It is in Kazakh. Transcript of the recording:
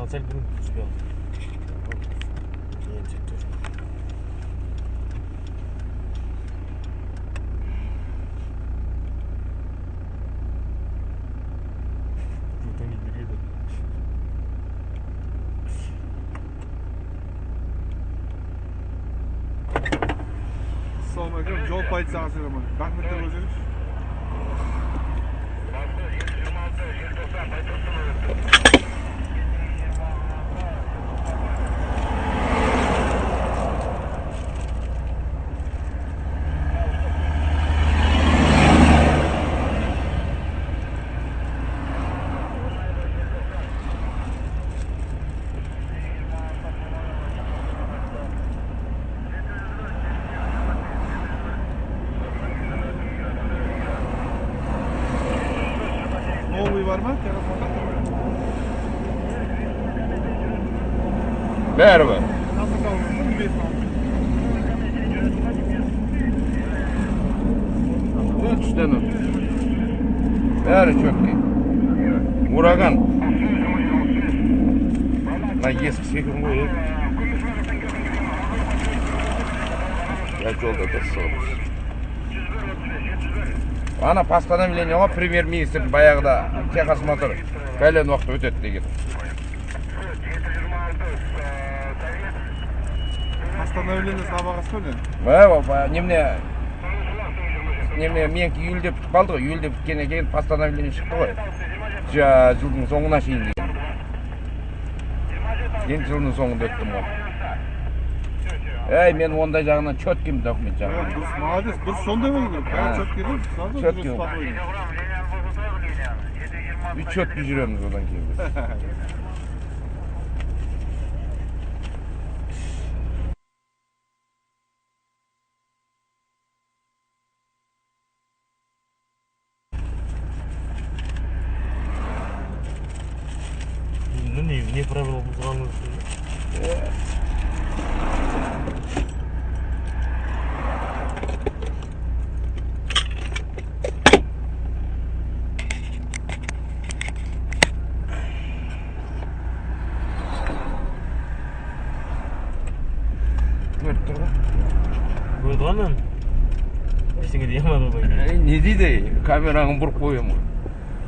Маған сәл бұрын түспей қалды. Енді жетті. Ассалаумағалейкум, жол полицияға сөйлемін. Документтер көрсетіңізші. Новый бар ма? Бәрі бар. Үштен бәрі четкий. Ураган. Мына ескісі екен ғой. Я жолда тұрсыз. Ана постановление ғой, премьер-министр баяғыда техосмотр бәлен уақыт өтеді деген. Постановление сабағы сөйлен? Немене, менікі июльде бітіп қалды ғой, июльде біткеннен кейін постановление шықты ғой. Жылдың соңына шейін деген. Енді жылдың соңында өттім ғой. Ей, мен ондай жағынан четкиймін, документ жағынан. Дұрыс, молодец, дұрыс сондай болу керек. Бәрі четкий ғой, сразу четкий. Спокойно. И четкий жүреміз одан кейін біз. Не правила бұзғаныңыз? Көріп тұр ғой. Көрді ғой ананы. Ештеңе дей алмады одан кейін. Не дейді? Камераңы бұрып қоямын ғой.